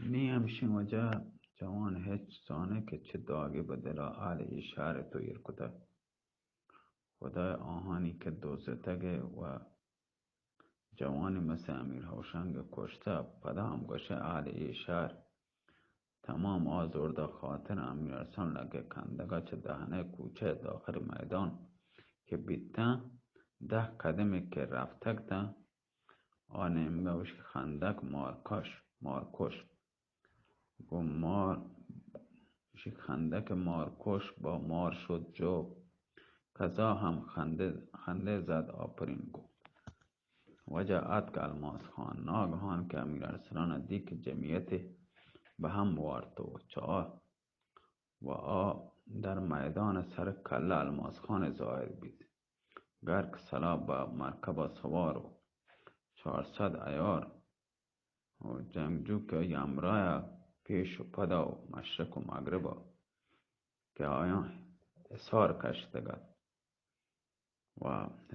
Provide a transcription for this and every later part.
نی ہمشیں وجہ جوان ہچ زانے کہ چہ داگے بہ دلا آل ایشار تو ایر کتہ۔ خدائے آہانی کہ دوزتگ و جوانی مثل امیر ہوشنگ کشتہ، پدا ہم گوشے آل ایشار تمام آ زردا خاطر امیر ارسلان لگے کندگا چہ دہنے کوچہ داخل میدان کہ بیتاں، دہ قدمے کہ رفتگ تاں، آ نیمگا وش خندق مارکش، مارکش۔ گوں مار، وشی خندق مارکش با مار شد جو۔ قضا ہم خندے، خندے زد آپرین گو۔ وجہ اتک الماس خان۔ ناگہان کہ امیر ارسلان دی کہ جمعیت بہ ہم وارت و چار و آ در میدان سر کلہ الماس خان ظاہر بیت۔ گرک سلاح بہ مرکبا سوار و چار صد عیار و جنگجو کہ آئی ہمراہ پیش و پدا و مشرق و مغربا کہ آیاں حصار کشتگ ات و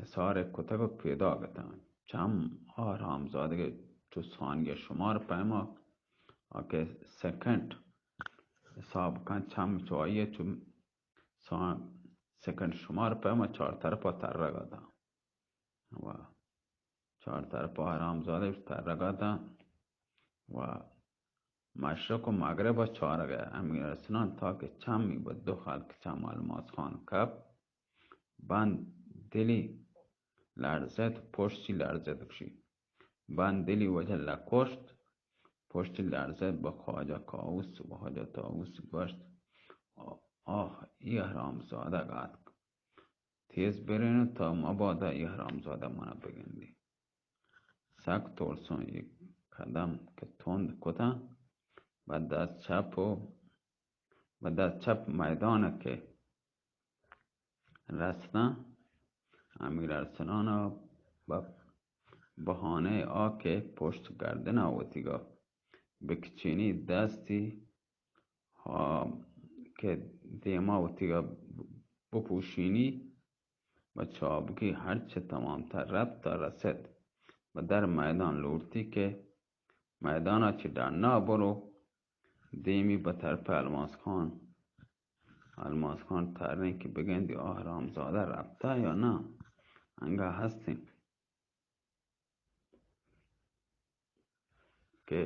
حصار کتگ و پیداگ اتاں۔ چم آ حرامزادگ چو ثانیہ شمار پیما آ کہ سیکنڈ حساب کن، چم چو آئی چو سا-، سیکنڈ شمار پیما چار طرفا ترگ اتاں و چار طرفا حرامزادہ ترگ اتاں و مشرق و مغرب چارگ ء امیر ارسلان تا کہ چمی بہ دو خلق چم الماس خان کپ، بند دلی لرزت، پشتی لرزت گوشی۔ بند دلی وجہ لکشت، پشتی لرزت بہ خواجہ کاوس و خواجہ طاووس گوشت، آہ، ای حرامزادگ آتک۔ تیز برین تا مبادا ای حرامزادہ منا بگندی۔ سک ترسان یک قدم کہ تند کتاں، بہ دست چپ و بہ دست چپ میدان کہ رستاں، امیر ارسلان ء بہ بہانہ آ کہ پشت گردن ء وتیگا بکچینی دستی ہا کہ دیما وتیگا بپوشینی و چابکی ہرچ تمامتر رپت تا رست و در میدان لوٹتی کہ میدانا چہ ڈنا برو دیمی بہ طرف الماس خان۔ الماس خان ترین کہ بگندی آ حرامزادہ رپتہ یا نہ، انگا ہستیں کہ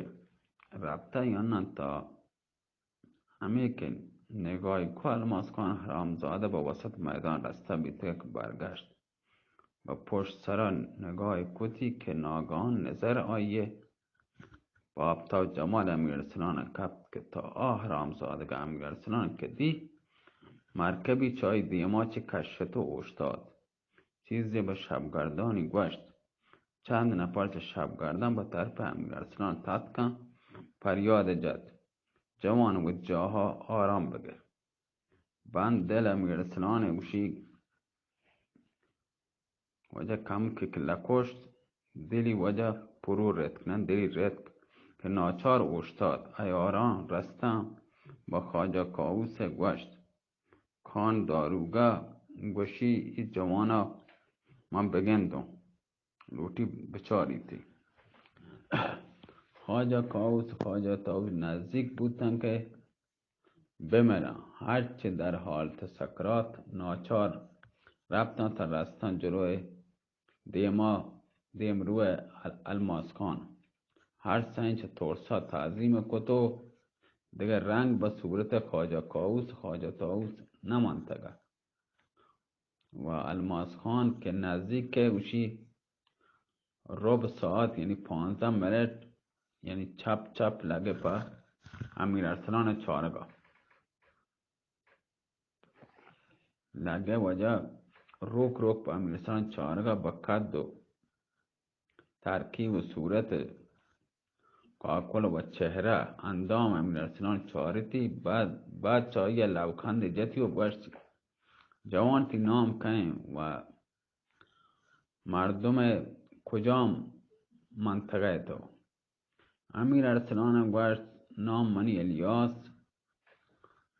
رپتہ یا نہ، تا ہمے کہ نگاہی کو الماس خان حرامزادہ بہ وسط میدان رستہ بیتگ کہ برگشت۔ و پشت سرا نگاہی کتی کہ ناگہان نظر آئیے پہ آپتاب جمال امیر ارسلان کپت کہ تا آ حرامزادگا امیر ارسلان کہ دی مرکبی چہ آئی دیما چہ کشت و اوشتات۔ چیزے بہ شپگردانی گوشت۔ چند نفر چہ شپگردان بہ طرف امیر ارسلان تتکاں، پریاد جت، جوان وت جاہا آرام بگر۔ بند دل امیر ارسلان گوشی، وجہ کمکے کہ لکشت، دلی وجہ پرو رتک، نہ دلی رتک کہ ناچار اوشتات، عیاراں رستاں بہ خواجہ کاووس ء گوشت، خان داروگہ گوشی، ای جوانا من بگندوں، لوٹی بچاریتی۔ خواجہ کاووس، خواجہ طاووس نزدیک بوتاں کہ بمراں، ہرچ در حالت سکرات ناچار رپتاں تا رستاں جلوئے دیما، دیمروئے ال-، الماس خان۔ ہر سئیں چہ ترسا تعظیم کت و دگہ رنگ بہ صورت خواجہ کاووس، خواجہ طاووس نہ منتگ ات۔ و الماس خان کہ نزیک ء گوشی، رب ساعت یعنی پانزدہ منٹ، یعنی چپ چپ لگے پہ امیر ارسلان چارگا۔ لگے وجہ روک روک پہ امیر ارسلان چارگا بہ قد و ترکیب و صورت کاکل و چہرہ اندام امیر ارسلان چارتی، بعد، بعد چہ آئی ء لبخندے جتی و گوشت، جوان، تئی نام کئے و مردم کجام منطقہ ئے تو؟ امیر ارسلان ء گوشت، نام منی الیاس،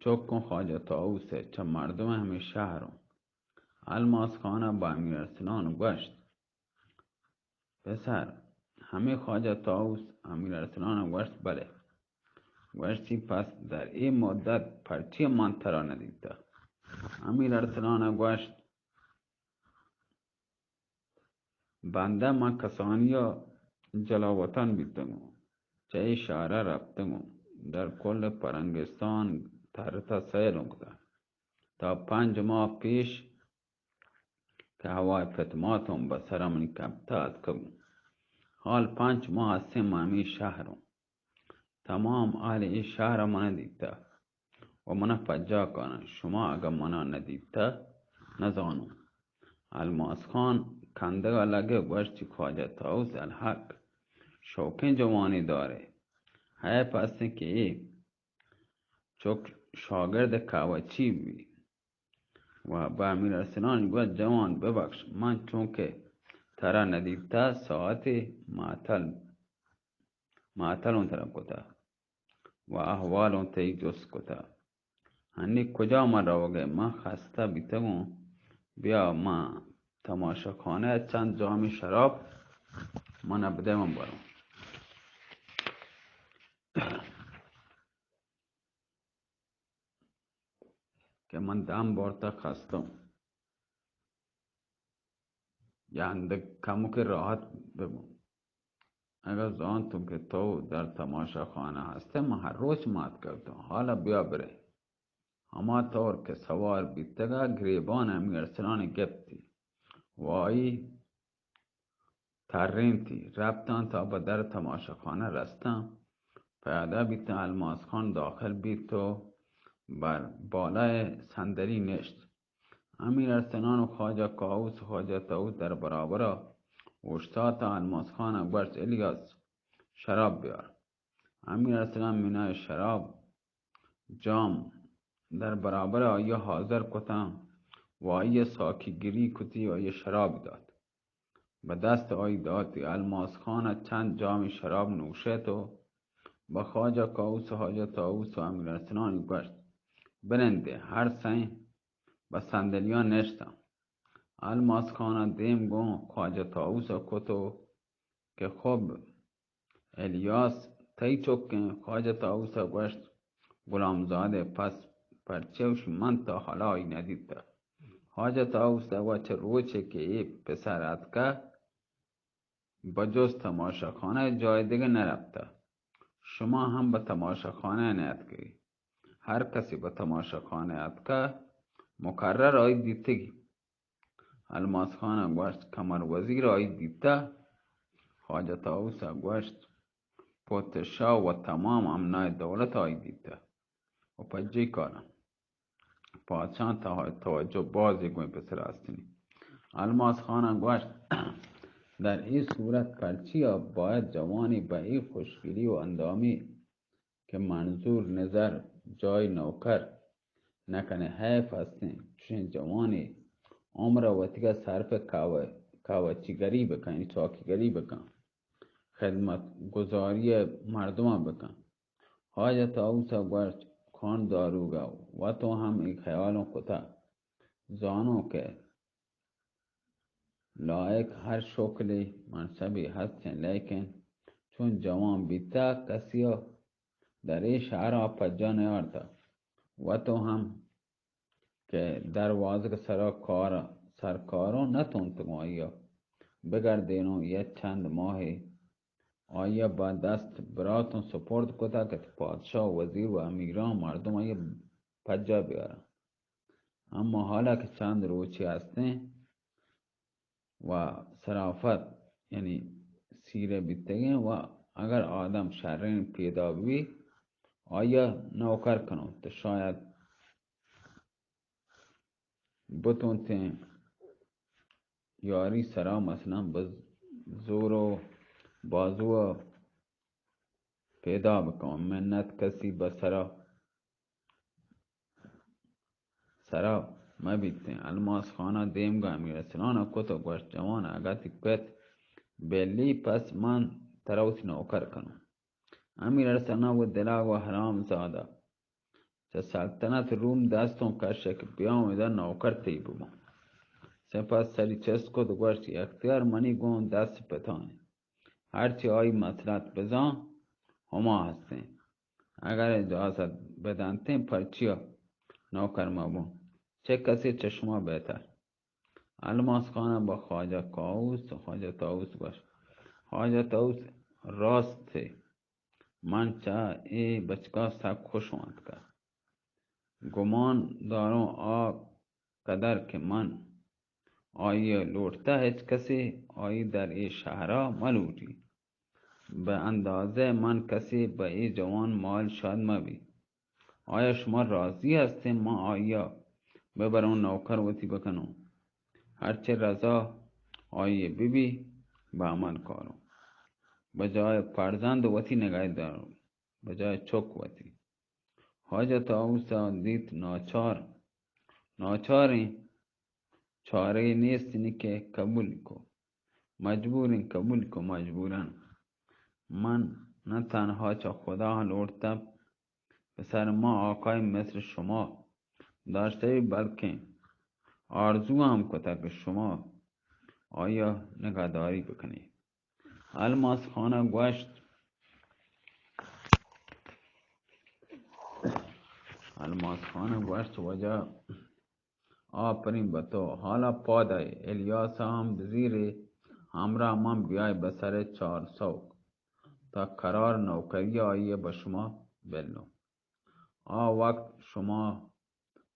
چکوں خواجہ طاووس ء، چہ مردم ہمے شہروں۔ الماس خان ءَ بہ امیر ارسلان گوشت، پسر، ہمے خواجہ طاووس؟ امیر ارسلان ءَ گوشت، بلے۔ گوشتی، پس در اے مدت پرچی من ترا ندیتہ؟ امیر ارسلان ءَ گوشت، بندہ من کسانی ءَ جلاوطن بیتگوں، چہ اے شہر ءَ رپتگوں، در کل پرنگستان ترتہ سیلوں کتہ۔ تا پنچ ماہ پیش کہ ہوائے پتماتوں بہ سرا منی کپتہ اتکگوں۔ حال پنچ ماہ ہستیں من ہمے شہروں۔ تمام اہل اے شہر ءَ من ءَ دیتہ و من ءَ پجا کن انت۔ شما اگاں من ءَ نہ دیتہ، نہ زانوں۔ الماس خان کندگ ءَ لگت، گوشتی، خواجہ طاووس الحق شوکیں جوانے دارے۔ حیف ہستیں کہ اے چک شاگرد کاوچی بی۔ و بہ امیر ارسلان گوشت، جوان، ببخش، من چونکہ ترا ندیتہ، ساعتے معطل، معطلوں ترا کتہ و احوالوں تئی جست کتہ۔ ہنی کجا من روگے؟ من خستہ بیتگوں۔ بیا، من تماشا خانہ ءَ چند جامی شراب من ءَ بدئے، من بروں۔ کہ من دم بارتہ خستوں، یا اندک کمکے راحت ببوں۔ اگاں زانتوں کہ تو در تماشا خانہ ہستئے، من ہر روچ مات کپتوں، حالا بیا برئے۔ ہما طور کہ سوار بیتگ ءَ گریبان امیر ارسلان ءَ گپتی و آئی ترینتی، رپتاں تا بہ در تماشا خانہ رستاں۔ پیادہ بیتاں، الماس خان داخل بیت و بر بالائے صندلی نشت۔ امیر ارسلان و خواجہ کاووس و خواجہ طاووس در برابرا اوشتاتاں۔ الماس خان ءَ گوشت، الیاس، شراب بیار۔ امیر ارسلان مینائے شراب جام در برابر آئی ءَ حاضر کتاں و آئی ءَ ساکی گری کتی و آئی ءَ شراب دات۔ بہ دست آئی داتی۔ الماس خان ءَ چند جامی شراب نوشت و بہ خواجہ کاووس و خواجہ طاووس و امیر ارسلان گوشت، بنندے۔ ہر سئیں بہ صندلیاں نشتاں۔ الماس خان ءَ دیم گوں خواجہ طاووس ءَ کت و کہ خب، الیاس تئی چک انت؟ خواجہ طاووس ءَ گوشت، غلام زادہ، پس پرچے گوشی من تا حالا آئی ندیتہ؟ خواجہ طاووس ءَ گوشت، چہ روچے کہ اے پسر اتکہ، بجز تماشا خانہ ءَ جاہ دگہ نہ رپتہ۔ شما ہم بہ تماشا خانہ ءَ نیاتکگی۔ ہر کسے بہ تماشا خانہ ءَ اتکہ، مکرر آئی دیتگی۔ الماس خان ءَ گوشت، قمر وزیر آئی دیتہ؟ خواجہ طاووس ءَ گوشت، پت شاہ و تمام امنائے دولت آئی دیتہ و پجی کاراں۔ پادشاہ تو-، توجہ بازی گوئیں پسر استنی۔ الماس خان ءَ گوشت، در اے صورت پرچیا باید جوانی بہ اے خوشگلی و اندامی کہ منظور نظر جای نوکر نہ کنے۔ حیف ہستیں چشیں جوانے عمر ءَ وتیگا صرف کاو-، کاوچی گری بکن، یعنی چاکی گری بکن، خدمت گزاری مردماں بکن۔ خواجہ طاووس ءَ گوشت، خان داروگا، وتوں ہم اے خیالوں کتہ، زانوں کہ لائق ہر شکلے منصبے ہستیں، لیکن چون جوان بیتہ، کسی ءَ در اے شہر ءَ پجا نیارتہ۔ وتوں ہم کہ دروازگ سرا کار، سرکاروں نہ تونتگوں آئی ءَ بگردینوں، یک چند ماہے آئی ءَ بہ دست براتوں سپرد کتہ کہ پادشاہ و وزیر و امیراں مردم آئی ءَ پجا بیاراں۔ اما حالا کہ چند روچے ہستیں، و صرافت، یعنی سیرہ بیتگیں، و اگر آدم شریں پیدا بی، آئی ءَ نوکر کنوں تو شاید بتونتیں یاری سرا مثلاً بہ زور و بازو پیدا بکن، منت کسی بہ سرا سرا مہ بیتیں۔ الماس خان ءَ دیمگا امیر ارسلان ءَ کت و گوشت، جوان، اگاں تئی پت بلی، پس من ترا وتی نوکر کنوں۔ امیر ارسلان ءَ گو دلا گو، حرام زادہ، چہ سلطنت روم دستوں کشے کہ بیاں ادا نوکر تئی بباں۔ سپس سری چست کت و گوشت، اختیار منی گوں دست پتائیں۔ ہرچی آئی مصلحت بزان، ہما ہستیں۔ اگر اجازت بدنتیں، پرچیا نوکر مبوں؟ چہ کسے چہ شما بہتر؟ الماس خان ءَ بہ خواجہ کاووس، خواجہ طاووس گوشت، خواجہ طاووس، راست ئے، من چہ اے بچکا سک خوش آتکگ۔ گمان داروں آ قدر کہ من آئی ءَ لوٹتہ، ہچ کسے آئی در اے شہرا مہ لوٹی۔ بہ اندازہ من کسے بہ اے جوان مال شاد مہ بی۔ آیا شما راضی ہستیں من آئی ءَ ببروں نوکر وتی بکنوں؟ ہرچہ رضا آئی ءَ ببی، بہ عمل کاروں۔ بجائے فرزند وتی نگہ داروں، بجائے چک وتی۔ خواجہ طاووس ءَ دیت ناچار، ناچاریں، چارے نیست، یعنی کہ قبول کو، مجبوریں، قبول کو، مجبوراً۔ من نہ تنہا چہ خدا لوٹتہ پسر، ما آقای مصر شما داشتہ بی، بلکیں آرزو ہم کتہ کہ شما آئی ءَ نگہداری بکنی۔ الماس خان ءَ گوشت، الماس خان ءَ گوشت، واجہ، آپرین بہ تو۔ حالا پاد آئے، الیاس ءَ ہم بزیرے، ہمراہ من بیائے بہ سر چار سوک، تا قرار نوکری آئی ءَ بہ شما بلوں۔ آ وقت شما،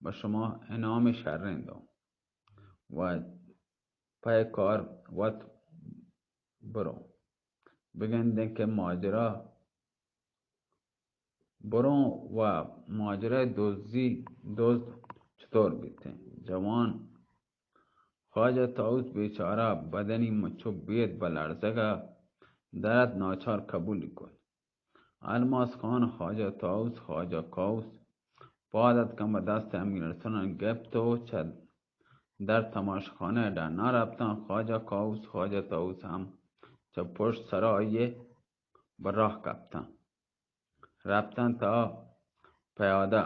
بہ شما انعام شریں دوں و پہ کار وت برو۔ بگندیں کہ ماجرا بروں و ماجرا دزی، دزد چطور بیتیں۔ جوان خواجہ طاووس بیچارہ بدنی مچو بیت بہ لرزگا درت، ناچار قبولی کت۔ الماس خان، خواجہ طاووس، خواجہ کاووس پاد اتکن، بہ دست امیر ارسلان گپت و چہ در تماشخانہ ڈنا رپتن۔ خواجہ کاووس، خواجہ طاووس ہم چہ پشت سرا آئی بہ راہ کپتن۔ رپتن تا پیادہ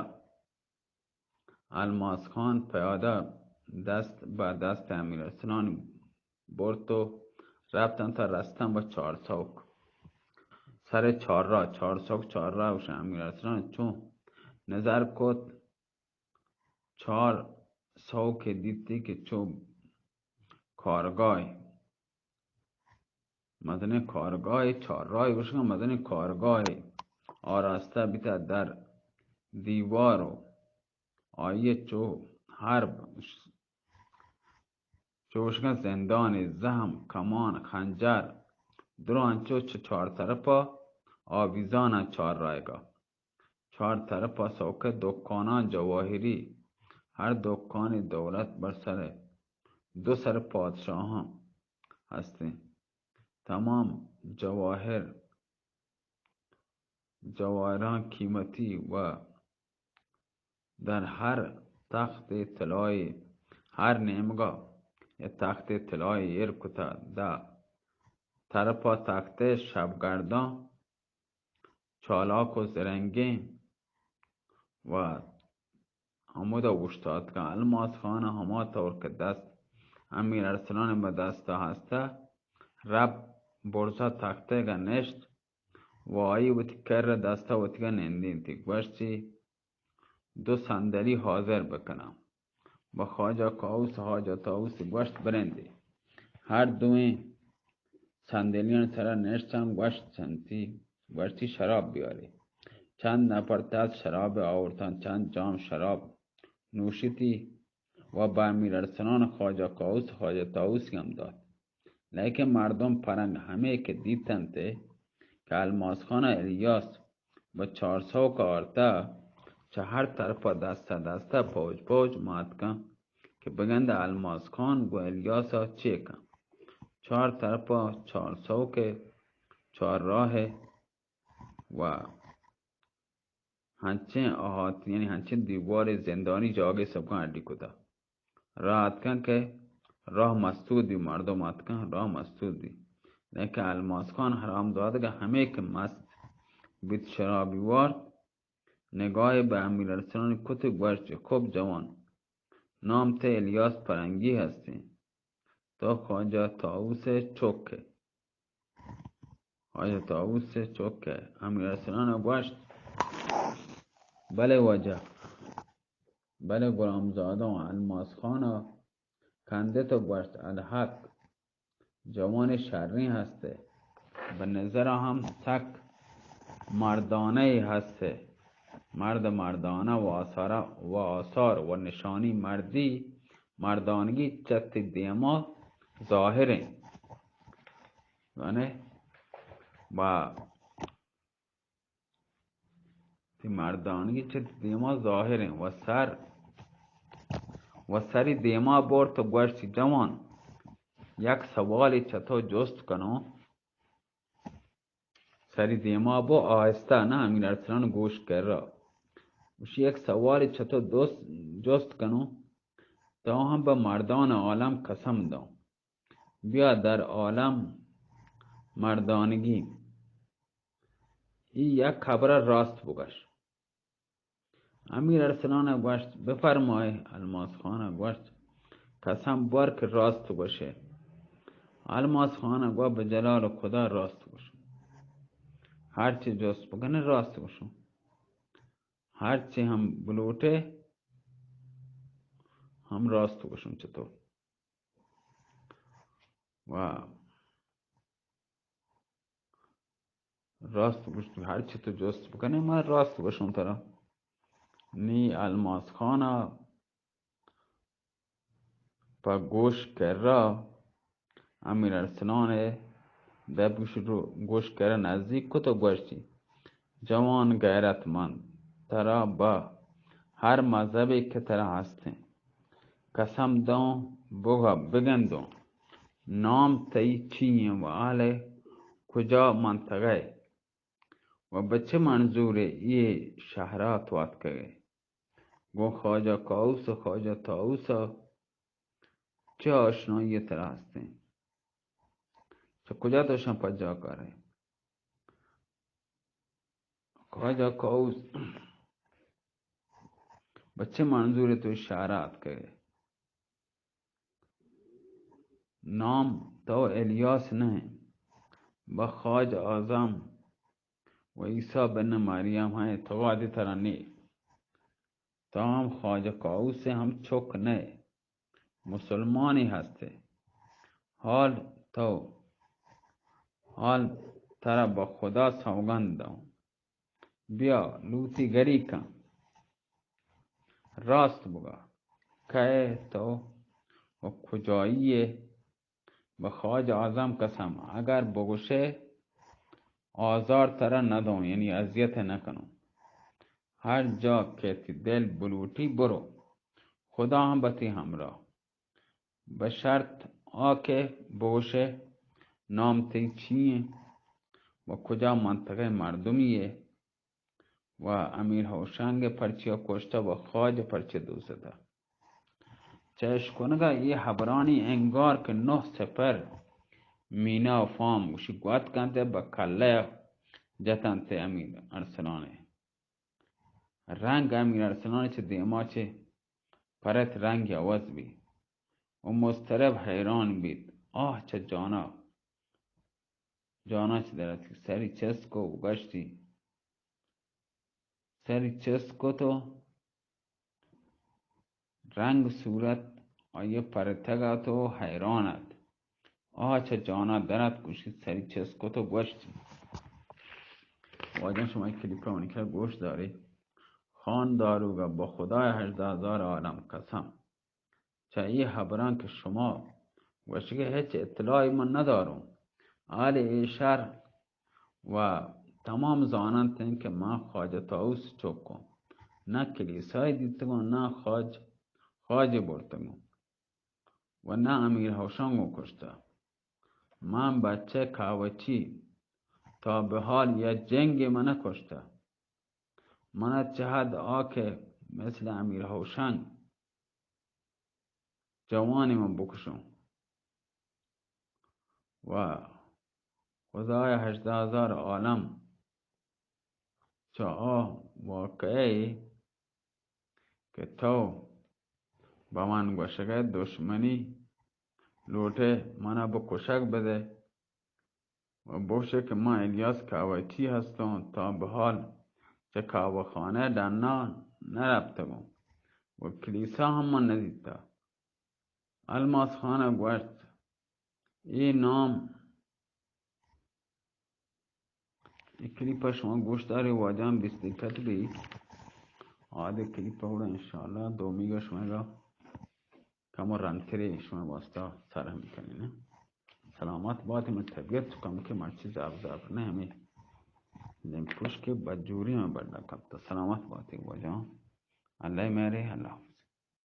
الماس خان پیادہ دست بہ دست امیر ارسلان برت و رپتن تا رستن بہ چار سوک سر چار راہ، چار سوک چار راہ، گوشن امیر ارسلان چون نظر کت، چار سوک دیتی کہ چو کارگاہ مزنیں کارگاہے، چار راہے گوشگاں، مزنیں کارگاہے آراستہ بیتہ، در دیوار و آئی چو حرب، چو گوشگاں زندانے، زہم، کمان، خنجر، درو انچو چہ چار طرفا آویزاناں چار راہگا۔ چار طرفا سوکہ دکاناں جواہری، ہر دکانی دولت بر سر دو سر پادشاہاں ہستیں۔ تمام جواہر، جواہراں قیمتی و در ہر تخت طلائے، ہر نیمگا یک تخت طلائے ایر کتہ، دہ طرفا تخت شبگرداں چالاک و زرنگیں و ہمودا اوشتاتگاں۔ الماس خان ہما طور کہ دست امیر ارسلان بہ دستا ہستہ، رپت برزا تختےگا نشت و آئی وتی کر دستا وتیگا نندینتی، گوشتی، دو صندلی حاضر بکناں۔ بہ خواجہ کاووس، خواجہ طاووس گوشت، برندے۔ ہر دوئیں صندلیان سرا نشتن، گوشت سنتی، گوشتی، شراب بیارے۔ چند نفر تت شراب آورتن، چند جام شراب نوشتی و بہ امیر ارسلان، خواجہ کاووس، خواجہ طاووسی ہم دات۔ لیکن مردم پرنگ ہمے کہ دیتنت کہ الماس خان الیاس بہ چار سوک آرتہ، چہ ہر طرفا دستہ دستہ، پوج پوج ماتکاں کہ بگندہ الماس خان گوں الیاسا چے کن۔ چار طرفا چار سوک، چار راہ و ہنچیں احاطہ، یعنی ہنچیں دیوارے زندانی جاگہے سبکاں اڈی کتہ۔ راہ اتکاں کہ راہ مستور بی، مردم اتکاں راہ مستور بی۔ لیکن الماس خان حرامزادگا ہمے کہ مست بیت شرابی وارت، نگاہے بہ امیر ارسلان کت و گوشت، خوب جوان، نام تئی الیاس پرنگی ہستیں، تو خواجہ طاووس ءِ چک ئے۔ خواجہ طاووس ءِ چک ئے۔ امیر ارسلان ءَ گوشت، بلے واجہ، بلے غلام زاداں الماس خان ءَ کندت ءُ گوشت، الحق، جوانیں شریں ہست ئے، بہ نظر ءَ ہم سک مردانہ ئے ہست ئے۔ مرد مردانہ و آثار، و آثار و نشانی مردی، مردانگی چہ تئی دیما ظاہر ایں۔ یعنی با تئی مردانگی چہ دیما ظاہر ایں۔ و سر، و سری دیما برت و گوشتی، جوان، یک سوالے چہ تو جست کنوں۔ سری دیما بو، آہستہ، نہ امیر ارسلان گوش کرا۔ گوشی، یک سوالے چہ تو دوست جست کنوں، تو ہم بہ مردان عالم قسم دوں، بیا در عالم مردانگی، ای یک خبر ءَ راست بگش۔ امیر ارسلان ءَ گوشت، بفرمائے۔ الماس خان ءَ گوشت، قسم بور کہ راست گوشے۔ الماس خان ءَ گوشت، بہ جلال خدا راست گوشوں۔ ہرچی جست بکنے راست گوشوں۔ ہرچی ہم بلوٹے ہم راست گوشوں چہ تو۔ و راست گوشت، ہرچی تو جست بکنے، من راست گوشوں ترا۔ نی الماس خان ءَ پہ گوش کرا امیر ارسلان ءِ دپ گوش رو، گوش کرا نزیک کت و گوشتی، جوان غیرت مند، ترا بہ ہر مذہبے کہ ترا ہستیں، قسم دوں، بگا بگندوں، نام تئی چی ایں و اہل کجا منطقہ ئے و بہ چہ منظورے اے شہرا تو اتکگ ئے؟ گوں خواجہ کاؤس و خواجہ طاؤس ءَ چہ آشنائی ترا ہستیں؟ چہ کجا تو شاں پجا کارئے؟ خواجہ کاؤس، بہ چہ منظورے تو شہرا اتکگ ئے؟ نام تو الیاس نہ ئے، بہ خواجہ اعظم و عیسی بن مریم ءَ اعتقادے ترا نے۔ تو ہم خواجہ کاؤس ءِ ہم چک نہ ئے، مسلمانے ہست ئے۔ حال تو، حال ترا بہ خدا سوگند دوں۔ بیا، لوٹی گری کن۔ راست بگا۔ کئے تو و کجائی ئے؟ بہ خواجہ اعظم قسم، اگر بگوشے، آزار ترا نہ دوں، یعنی اذیت نہ کنوں۔ ہر جا کہ تئی دل بلوٹی برو، خدا ہم بہ تئی ہمراہ۔ بہ شرط آ کہ بگوشے، نام تئی چی ایں و کجا منطقہ ءِ مردمے ئے و امیر ہوشنگ ءَ پرچیا کشتہ و خواجہ پرچیا دوست داشتہ۔ چہ اشکنگا اے ہبرانی انگار کہ نہ سپر مینا و فام گوشی گوات کنت ءُ بہ کلہ ءَ جتنت امیر ارسلان ءِ۔ رنگ امیر ارسلان چہ دیما چہ پرت رنگ عوض بیت و مضطرب حیران بیت۔ آہ چہ جانا، جانا چہ در اتک، سری چست کو و گشتی، سری چست کت و رنگ صورت آئی پرتگ ات و حیران ات۔ آ چہ جانا در ات، گوشی سری چست کت و گوشت، واجہ شما اے کلیپ ءَ منی کرا گوش داری۔ خان داروگا، بہ خدای ہژدہ ہزار عالم قسم، چہ اے ہبراں کہ شما گوشگے ہچ اطلاعی من نداروں۔ حال اے شہر و تمام زاننت انت کہ من خواجہ طاؤس چکوں، نہ کلیسای دیتگوں، نہ خواج، خواجے برتگوں و نہ امیر ہوشنگوں کشتہ۔ من بچہ کاوچی تا بہ حال یک جنگے من کشتہ۔ من چہ حد آ کہ مثل امیر ہوشنگ جوانی من بکشوں و خدای ہژدہ ہزار عالم چہ آ واقعہ کہ تو بہ من گوشگئے دشمنی لوٹے منا بکشگ بدے و بوشے کہ من الیاس کاوچی ہستوں، تا بحال چہ کاوخانہ ڈنا نہ رپتگوں و کلیسا ہم من نہ دیتا۔ الماس خان ءَ گوشت، اے نام، اے کلیپ ءَ شما گوش دارے واجہاں، بیست دقیقہ بی۔ آ دے کلیپ ءَ گڑا انشاءاللہ دومیگ ءَ شمئے گا کمو رندترے شمئے واسطہ سر ہم کنیں۔ سلامت بات، من طبیعت کم کہ مرچی زاب زاب نہ ہمیں دیم پوش کے بدجوری میں بڑا کپتا۔ سلامت بات واجہاں، اللہ میرے، اللہ۔